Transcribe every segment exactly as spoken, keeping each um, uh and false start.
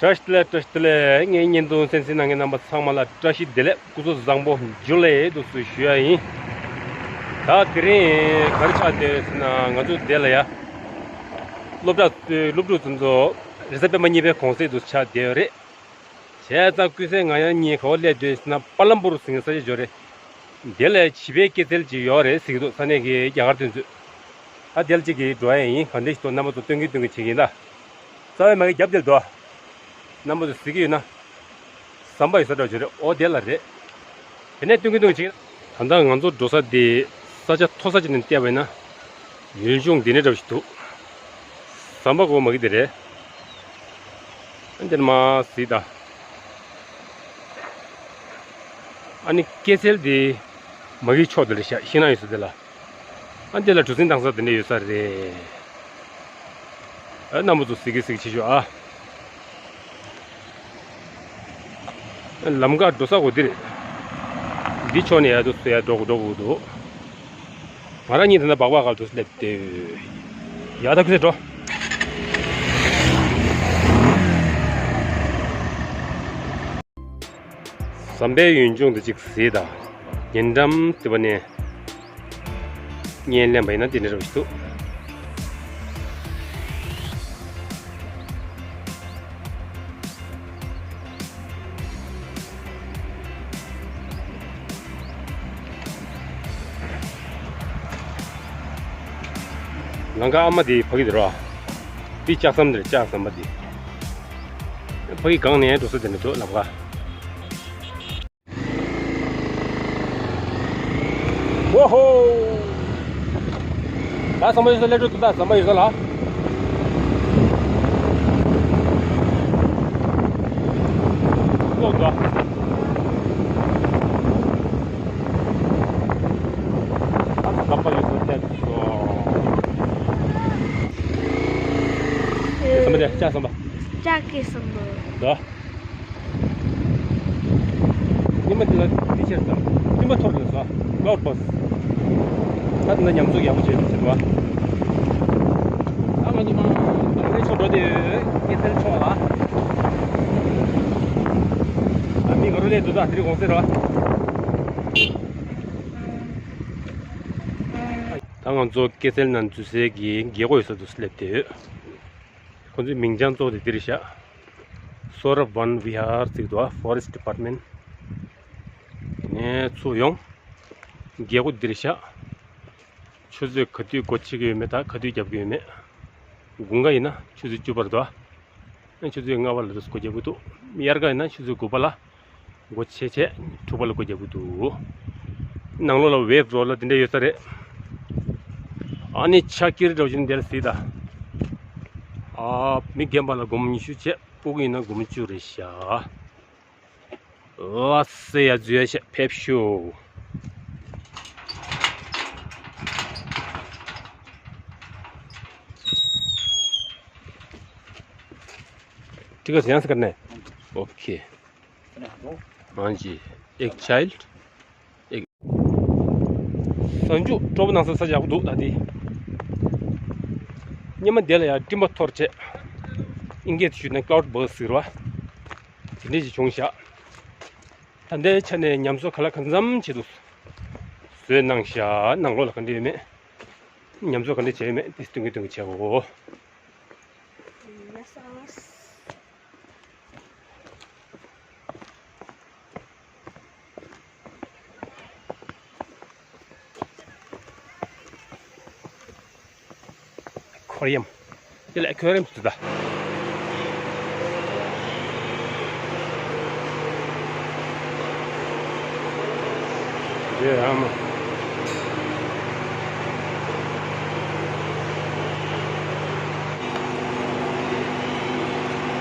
བཀྲ་ཤིས་བདེ་ལེགས། བཀྲ་ཤིས་བདེ་ལེགས། ངའི་བརྙན་ཐུང་གསན་གཟིགས་གནང་མཁན་རྣམ་པ་ཚང་མ་ལ་བཀྲ་ཤིས་བདེ་ལེགས། སྐུ་གཟུགས་བཟང་པོ་འཇུ་ལེ་འདུག་སུ་ཞུ་ཡ་ཡིན། ད་དེ་རིང་ག་རེ་ཆགས་བསྡད་ཡོད་ཟེར་ན། ང་ཚོ་འདི་ལ་ཡ། སློབ་གྲྭ་སློབ་ཕྲུག་ཚོ་ཚོ་རེས་གཟའ་སྤེན་པ་གཉིས་པའི་གུང་སེང་དུ་ཆགས་བསྡད་ཡོད་རེད། བྱས་ཙང་ཀུན་གསལ་ང་ཡང་གཉིས་ག་བ་སླེབས་བསྡད་ཡོད་ཟེར་ན། པ་ལམ་པུར་ཟེར་མཁན་ས་ཆ་ཅིག་ཡོད་རེད། དེ་ལ་བྱིས་པའི་སྐྱེད་ཚལ་ཅིག་ཡོད་རེད་ཟེར་གྱི་འདུག་ས་གནས་ཀྱི་རྒྱ་གར་དེ་ཚོས། ད་དེ་ལ་ཅིག་གིས་འགྲོ་ཡ་ཡིན། གང་འདྲ་ཞིག་འདུག་རྣམ་པ་ཚོ་སྟོན་གིན་སྟོན་གིན་བྱེད་ཀྱི་ཡིན་ད། རྩ་བའི་མ་གི་རྒྱབ་དེར་འདུག་རྣམ་པ་ཚོ་གཟིགས་ཀྱི་ཡོད་ན། ཟམ་པ་ཡོད་ས་འདྲ་བྱོས་རེད། ཨོ་དེ་ལ་རེད། དེ་ནས་སྟོན་གིན་སྟོན་གིན་བྱེད་ཀྱི་ཡིན། ད་ལྟ་ང་ཚོ་འགྲོ་ས་དེ་ས་ཆ་མཐོ་ས་ཅིག་ནས་བལྟས་པ་ཡིན་ན། ཡུལ་ལྗོངས་འདི་ནས་འདྲ་བ་ཞིག་འདུག་ཟམ་པ་གོ་མ་གི་དེ་རེད། ཨ་འདིར་མ་གཟིགས་ད། ཨ་ནི་སྐྱེད་ཚལ་འདི་མ་གི་ཕྱོགས་དེ་ལ་ཤ་ཤིང་ནགས་ཡོད་ས་དེ་ལ། ཨ་འདི་ལ་གྲུ་གཟིངས་བཏང་ས་དེ་འདྲ་ཡོད་ས་རེད། ཨ་རྣམ་པ་ཚོ་གཟིགས་གི་གཟིགས་བྱེད་ཤོག་ཨ། ལམ་ཁ་འགྲོ་ས་གོ་འདི་རེད། འདི་ཕྱོགས་ནས་ཡར་འགྲོ་ས་ཡར་འགྲོ་དགོས་འགྲོ་དགོས་འདུག་ང་རང་གཉིས་ད་ལྟ་སྦག་སྦག་སྒང་དུ་སླེབས་ཏེ། ཡ་ད་ཁུ་སེ་འགྲོ། ཟམ་པའི་ཡུལ་ལྗོངས་འདི་གཅིག་གཟིགས་དང་། ཉེ་འགྲམ་དེ་པ་ནས་བརྙན་ལེན་པ་ཡིན་ན་དེ་འདྲ་རང་ཞིག་འདུག་ལམ་ཁ་ཨ་མ་དེ་ཕ་གི་དེ་རོ། དེ་ལྕགས་ཟམ་དེ་རེད། ལྕགས་ཟམ་པ་དེ། ཕ་གི་སྒང་ནས་འགྲོ་ས་དེ་འདྲ་འདུག་ལམ་ཁ། ཝོ་ཧོ། ད་ཟམ་པ་ཡོད་ས་སླེབས་འགྲོ་འདུག་ད་ཟམ་པ་ཡོད་ས་ལ། ལོག་འགྲོ། ད་ཟམ་པ་ཡོད་ས་སླེབས་སོང་། ཟམ་པ་དེ་ལྕགས་ཟམ་པ། ལྕགས་ཀྱི་ཟམ་པ། འདུག་ཉི་མ་འདི་ལ་འདི་བྱས་ཙང་སྤྲིན་པ་འཐོར་ནས་སོ། Cloud Burst། ད་འདི་ན་ཉམས་གསོ་ཡག་པོ་བྱས་འདུག་བྱས་འདུག་ད་ང་ཚོ་མ་ང་ཚོའི་ཕྱོགས་འགྲོ་དེ་སྐྱེད་ཚལ་ཕྱོགས་ལ། ཨ་མི་ག་རུ་སླེབས་འདུག་ད་དེ་རིང་གུང་སེང་རེད། ད་ང་ཚོ་སྐྱེད་ཚལ་ནང་འཛུལ་སའི་གི་རྒྱལ་སྒོ་ཡོད་ས་དུ་སླེབས་ཏེ་ཡོད། ཁོང་ཚོའི་མིང་བྱང་གཙོ་བོ་དེ་འདིར་བཞག Soravan Vihar ཟེར་འདུག Forest Department། དེ་ནས་ཚུར་ཡོང་། རྒྱལ་སྒོ་འདིར་བཞག་ཆུ་ཚོད་ག་དུས་སྒོ་ཕྱེ་གི་ཡོད་མེད་དང་ག་དུས་རྒྱབ་ཀྱི་ཡོད་མེད། དགུན་ཁ་ཡིན་ན་ཆུ་ཚོད་བཅུ་པར་འདུག་ཆུ་ཚོད་ལྔ་པ་ལ་སྒོ་རྒྱག་གི་འདུག་དབྱར་ཁ་ཡིན་ན་ཆུ་ཚོད་དགུ་པ་ལ་སྒོ་ཕྱེ་བྱས་དྲུག་པ་ལ་སྒོ་རྒྱག་གི་འདུག་ནང་ལོགས་ལ་Wave Roller དེ་འདྲ་ཡོད་ས་རེད། ཨ་ནི་ཕྱག་འཁྱེར་འདྲ་བོ་ཞིག་འདིར་གཟིགས་དང་། ཨ་མི་རྒན་པ་ལ་སྒོར་མོ་ཉི་ཤུ་བྱས། སྤུ་གུ་ཡིན་ན་སྒོར་མོ་བཅུ་རེད་ཤག་ཨ་སེ་ཡ་འཛུལ་ཡ་ཤག་ཕེབས་ཤོག ठीक है, यहाँ से करना है। ओके। हाँ जी। एक चाइल्ड। एक। གཟའ་མཇུག་སྤྲོ་པོ་གནང་ས་ས་ཆ་ཡག་པོ་འདུག་ད་དེ། ཉི་མ་དེ་ལ་ཡང་སྤྲིན་པ་འཐོར་བྱས། ཨིན་སྐད་དུ་ཞུས་ན་Cloud Burst ཟེར་བ། དེ་འདྲས་ཞིག་བྱུང་ཤག་ད་ལྟའི་ཆ་ནས་ཉམས་གསོ་ག་ལ་གང་འཚམ་བྱེད་འདུག་བཟོས་གནང་ཤག་ནང་ལོགས་ལ་ག་འདྲ་ཡོད་མེད། ཉམས་གསོ་ག་འདྲ་བྱས་ཡོད་མེད་དེ་སྟོན་གི་སྟོན་གི་བྱེད་དགོས། Aquarium. དེ་ལ་aquarium ཟེར་ད། རེད་ཨ་མ།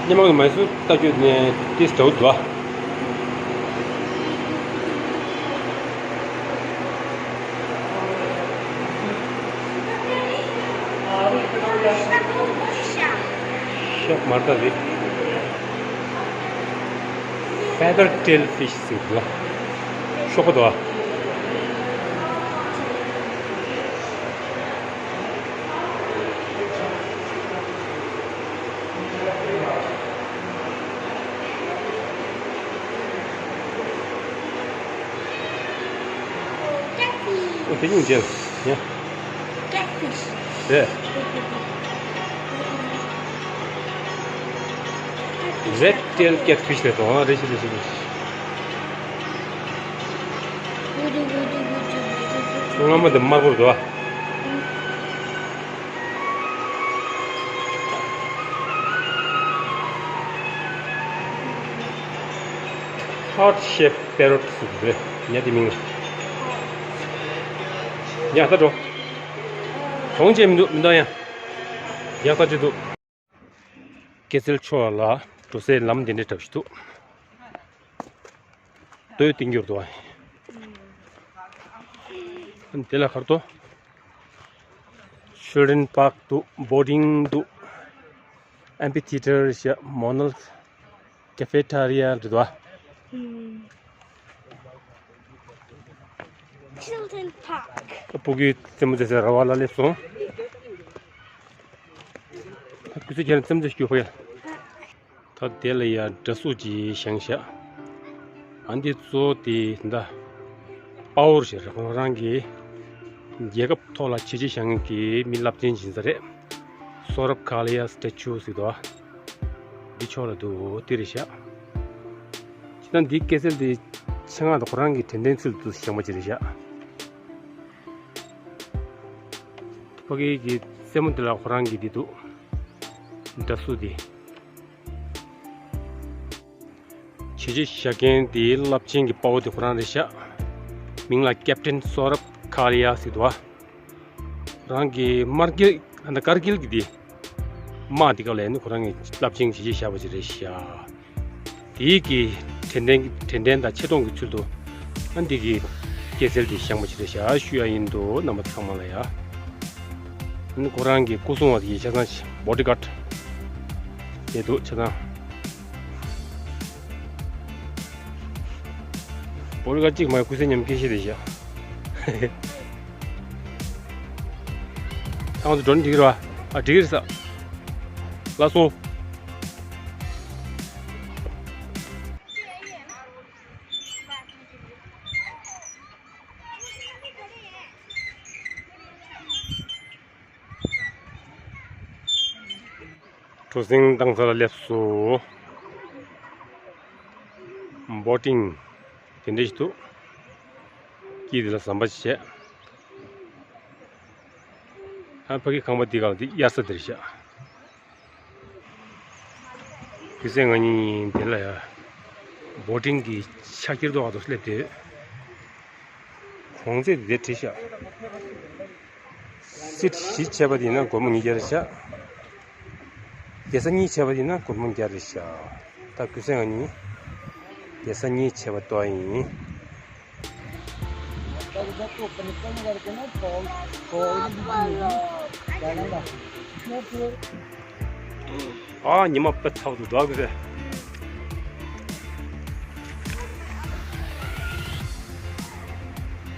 ཉི་མ་གི་མའི་སུར་ལྟ་རྒྱུ་ནས་ཏིས་དྲག་འདུག་ཨ། ཤ་མར་ད་རེད། Feather tail fish ཟེར་གི་ལ། ཤོག་པ་དོ། དེ་སྙིང་རྗེ། ཡ། Catfish. རེད། Red tail catfish རེད་དོ། ཨ། རེད་ཤི་རེད་ཤི་རེད་ཤི། སྔ་མ་དེ་དམར་པོ་རེད་དོ། Heart shape parrot ཟེར་གྱི་རེད། ཉ་དེ་མིང་ལ། ཡ་ད་འགྲོ། གྲོང་ཁྱེར་མི་འདུག་མི་འདུག་ཡ། ཡ་ཁ་ཅིག་འདུག་སྐྱེད་ཚལ་ཕྱོགས་ལ་འགྲོ་སའི་ལམ་དེ་འདྲའི་གྲབས་ཤིག་འདུག་རྡོའི་སྟེང་འགྱུར་འདུག་ཨ། དེ་ལ་གར་དོ། Children park འདུག boating འདུག amphitheater ཞེས་མོ་ནལ་cafeteria འདུག་ཨ། Children park. སྤུ་གུའི་རྩེད་མོ་རྩེ་སའི་ར་བ་ལ་སླེབས་སོང་། ད་སྐུ་ཚེ་ཁྱེད་རང་རྩེད་མོ་རྩེ་རྒྱུ་ཕ་གི། ད་དེ་ལ་ཡ་འདྲ་གཟུགས་ཅིག་བཞེངས་ཤག་ཨ་འདི་གཙོ་བོ་དེ་ད་དཔའ་བོ་ཞིག་རེད། ཁོང་རང་གི་རྒྱལ་ཁབ་ཐོག་ལ་བྱས་རྗེས་བཞག་མཁན་གྱི་མི་རླབས་ཆེན་ཅིག་ཡིན་ས་རེད། Saurabh Kalia statue ཟེར་དོ། འདི་ཕྱོགས་ལ་འདུག་དེ་རེད་ཤག་ཅི་ད་འདི་སྐྱེད་ཚལ་དེ་ཆེད་མངགས་དང་ཁོ་རང་གི་དྲན་རྟེན་ཚུལ་དུ་བཞེངས་པ་ཅིག་རེད་ཤག་ཕ་གི་གི་རྩེད་མོ་དེ་ལ་ཁོ་རང་གི་དེ་འདུག་འདྲ་གཟུགས་དེ། བྱས་རྗེས་བཞག་མཁན་དེའི་རླབས་ཆེན་གྱི་དཔའ་བོ་དེ་ཁོ་རང་རེད་ཤག་མིང་ལ་Captain Saurabh Kalia ཟེར་འདུག་ཨ། རང་གི་དམར་སྐྱིལ་ཨ་ད་དཀར་སྐྱིལ་གྱི་དེ། དམག་དེ་སྐབས་ལ་ཡང་ནི་ཁོ་རང་གི་རླབས་ཆེན་གྱི་བྱས་རྗེས་བཞག་པ་ཅིག་རེད་ཤག་དེའི་གི་དྲན་རྟེན་དྲན་རྟེན་དང་ཆེ་མཐོང་གི་ཚུལ་དུ་ཨ་འདི་གི་སྐྱེད་ཚལ་དེ་བཞེངས་པ་ཅིག་རེད་ཤག་ཞུ་ཡ་ཡིན་འདུག་རྣམ་པ་ཚང་མ་ལ་ཡ། ཨ་ནི་ཁོ་རང་གི་སྐུ་སྲུང་བ་དེ་ཆ་ཚང་bodyguard དེ་འདུག་ཆ་ཚང་bodyguard གཅིག་མ་ཡ་སྐུ་ཚེ་མཉམ་སྐྱེ་ཤི་རེད་ཤག་ཨང་དུ་འགྲོ་ན་འགྲིག་གི་རེད་བ། ཨ་འགྲིག་གི་རེད་ས། ལགས་སོ། གྲུ་གཟིངས་བཏང་ས་ལ་སླེབས་སོ། boating དེ་འདྲ་ཞིག་འདུག་སྐྱིད་དེ་ལ་ཟམ་པ་ཞིག་བྱས། ཨ་ཕ་གི་ཁང་པ་འདི་སྒང་འདི་དབྱར་ས་འདིར་བཞག་དུས་ཚོད་ང་གཉིས་འདི་ལ་ཡ་boating གི་ཕྱག་འཁྱེར་ཐོག་ཏུ་སླེབས་ཏེ། གོང་ཚད་འདི་བྲིས་ཤག seat བཞི་བྱས་པ་དེ་ཡིན་ན་སྒོར་མོ་ཉིས་བརྒྱ་རེད་ཤག་བརྒྱ་ས་གཉིས་བྱས་པ་དེ་ཡིན་ན་སྒོར་མོ་བརྒྱ་རེད་ཤག་ད་ཁུ་སེང་ང་གཉིས་བརྒྱ་ས་གཉིས་བྱས་པ་ཏོག་ཡིན། ཨ་ཉི་མ་དཔེ་ཚ་པོ་འདུག་ད་ཁུ་སེང་།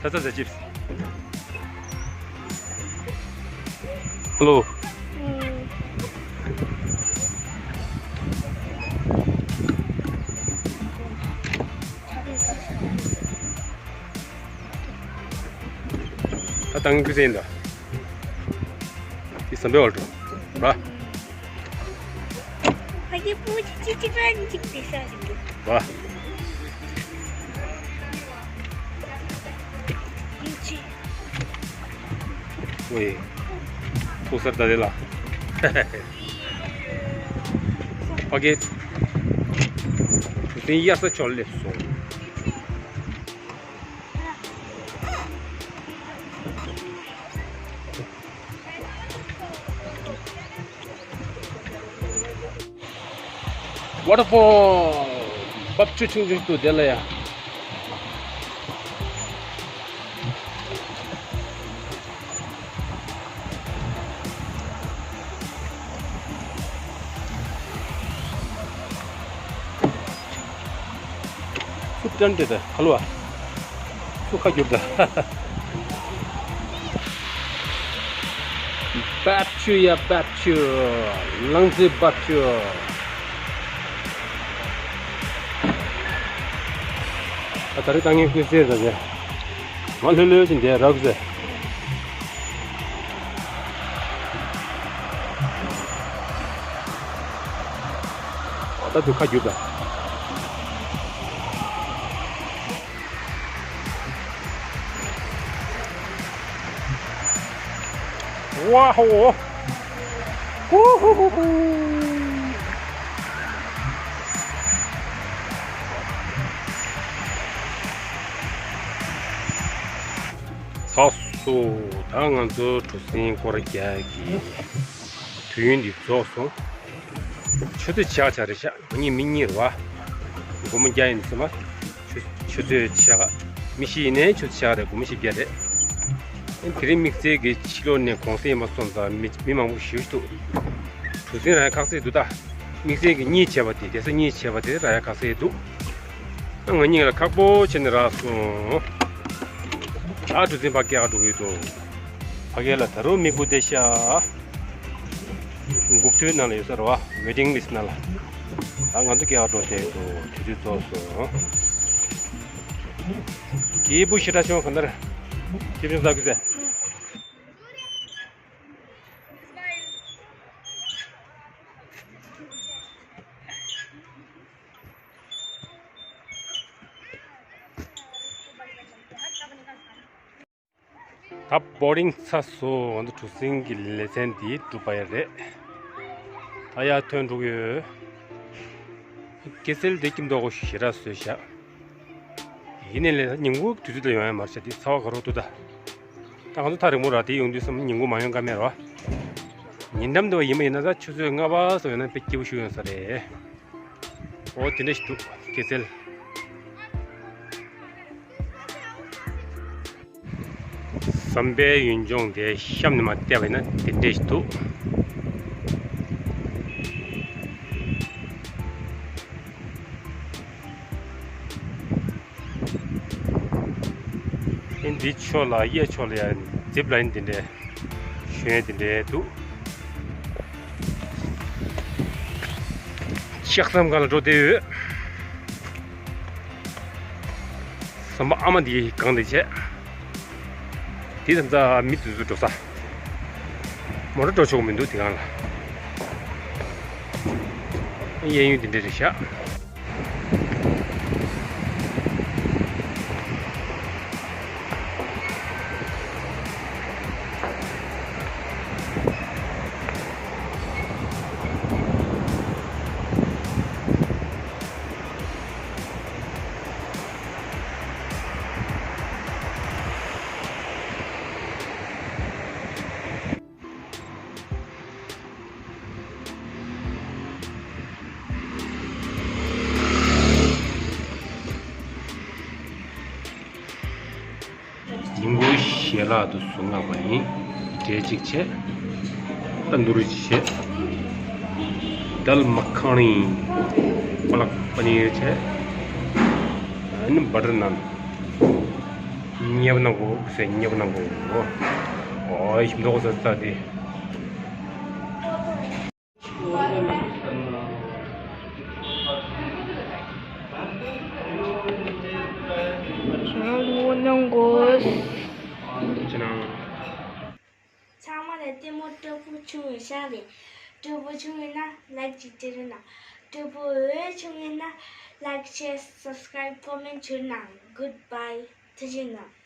ཚ་ཚ་ཚ་ཅིབས། ཧེ་ལོ། ད་ཏང་ཁུ་སེང་ད། དེ་ཟམ་པའི་འོག་ཏུ། བ། ཕ་གི་པུ་ཅི་ཅི་ཅི་ཅི་ཅི་ཅི་བ། ཡིན་ཅི། ཝེ། ཕུག་གསར་ད་དེ་ལ། ཕ་གི། དེ་དབྱར་ས་ཕྱོགས་སླེབས་སོང་། Waterfall འབབ་ཆུ་ཆུང་ཆུང་འདུག་དེ་ལ་ཡ། ཚུར་བཏོན་ཏེ་ད་ཁ་ལོ་བ། ཚུར་ཁ་བསྒྱུར་ད། འབབ་ཆུ་ཡ་འབབ་ཆུ། ལང་ཚོའི་འབབ་ཆུ། ད་ད་རེས་ད་ངས་ཀུན་གསལ་ད་ཟེར། མ་ལྷོད་ལྷོད་ཅིག་འདས་རག་ཟེར། ཨ་ད་དུ་ཁ་རྒྱུག་པ། ཝའོ། ཧུ་ཧུ་ཧུ་ཧུ། ཚ་སུ། ད་ང་ཚོ་གྲུ་གཟིངས་སྐོར་རྒྱག་གི་དུས་ཡུན་འདི་རྫོགས་སོང་། ཆུ་ཚོད་ཕྱེད་ཀ་ཆགས་རེད་ཤག་ང་གཉིས་མི་གཉིས་རེད་བ། སྒོར་མོ་བརྒྱ་ཡིན་ཟེར་མ། ཆུ་ཆུ་ཚོད་ཕྱེད་ཀ་མི་བཞི་ཡིན་ནའི་ཆུ་ཚོད་ཕྱེད་ཀ་རེད། སྒོར་མོ་བཞི་བརྒྱ་རེད། ཨ་དེ་རིང་དམིགས་བསལ་གྱི་ཕྱི་ལོགས་ནས་གུང་སེང་ཡིན་པ་སོང་ཙང་མི་མི་མང་པོ་ཞེ་པོ་ཅིག་འདུག་གྲུ་གཟིངས་རག་ཡ་ཁག་པོ་འདུག་ད་དམིགས་བསལ་གྱི་གཉིས་བྱས་པ་དེ་བསྡད་ས་གཉིས་བྱས་པ་དེ་རག་ཡ་ཁག་པོ་འདུག་ང་གཉིས་ལ་ཁག་པོ་བྱས་ནས་རག་སོང་། ད་གྲུ་གཟིངས་ཕ་གིར་འགྲོ་གི་འདུག་ཕ་གི་ལ་ད་རུང་མི་སྒུག་བསྡད་ཤག་སྒུག་ཐོའི་ནང་ལ་ཡོད་ས་རེད་བ། ཝེ་ཊིང་ལིསི་ནང་ལ། ད་ང་ཚོ་སྐྱེལ་ག་འགྲོ་བསྡད་འདུག་དུས་ཚོད་རྫོགས་སོང་། སྐྱིད་པོ་ཞེ་དྲག་བྱུང་གང་ལྟར། སྐྱིད་པོ་བྱུང་ས་ཁུ་ཚེ། ད་བོར་ཌིང་ཚར་སོང་། ང་ཚོ་གྲུ་གཟིངས་ཀྱི་ལེ་ཚན་འདི་གྲུབ་པ་ཡ་རེད། ད་ཡར་ཐོན་འགྲོ་གི་ཡོད། སྐྱེད་ཚལ་འདི་ཁྱིམ་ཐོག་ཞེ་དྲག་བཟོས་བཞག་ཡིན་ནའི་ལས་ཉིན་གུང་དུས་ཚོད་ལ་ཡོང་ཡ་མ་རེད་ཤག་འདི་ཚ་བ་ག་རོ་འདུག་ད། ད་ང་ཚོ་ཐག་རིང་པོ་ར་དེ་ཡོང་དུས་སམ་ཉིན་གུང་མ་ཡོང་ཀ་མེད་ར་བ། ཉིན་གྲམ་འདི་བ་ཡིན་པ་ཡིན་ན་ད་ཆུ་ཚོད་ལྔ་པ་སོགས་ཡོང་ན་དཔེ་སྐྱིད་པོ་ཞིག་ཡོང་ས་རེད། ཨོ་དེ་འདྲ་ཞིག་འདུག་སྐྱེད་ཚལ། ཟམ་པའི་ཡུལ་ལྗོངས་དེ་གཤམ་ནས་མར་བལྟས་པ་ཡིན་ན་དེ་འདྲ་ཞིག་འདུག་ཨེ་འདི་ཕྱོགས་ལ་གཡས་ཕྱོགས་ལ་ཡ་ཛིབ་ལ་ཡིན་དེ་འདྲའི་ཞོན་དེ་འདྲའི་འདུག་ལྕགས་ཟམ་སྒང་ལ་འགྲོ་བསྡད་ཡོད། ཟམ་པ་ཨ་མ་འདི་གང་དེ་བྱས། དེ་ཙམ་ཙ་མི་དེ་ཚོ་འགྲོ་ས། མོ་ཊ་འགྲོ་ཆོག་མི་འདུག་དེ་གང་ལ། གཡས་གཡོན་དེ་འདྲ་རེད་ཤག་ཉིན་གུང་ཞལ་ལག་ཏུ་བཟོ་མངགས་པ་ཡིན། འབྲས་གཅིག་བྱས། ཏན་དུ་རི་གཅིག་བྱས། དལ་མ་ཁང་ནི་པ་ལག་པ་ནི་བྱས། ཨ་ནི་བ་ཏར་ནན། ཉེ་བ་ནང་གོ་ཟེར། ཉེ་བ་ནང་གོ། ཨོ་ཞིམ་མདོག་ཟེར་ས་དེ། ཚང་མ་ལ་ལྟད་མོ་སྤྲོ་པོ་བྱུང་བའི་ཤ་རེད། སྤྲོ་པོ་བྱུང་ཡོད་ན་ལའིཀ་ཅིག་སྤྲད་རོགས་གནང་། སྤྲོ་པོ་འོས་བྱུང་ཡོད་ན་ལའིཀ་ཤེར་སབ་སི་ཀ་རའིབ་ཀོ་མེན་ཊི་བྱེད་རོགས་གནང་། གུཌ་བྷའི། ཐུགས་རྗེ་གནང་།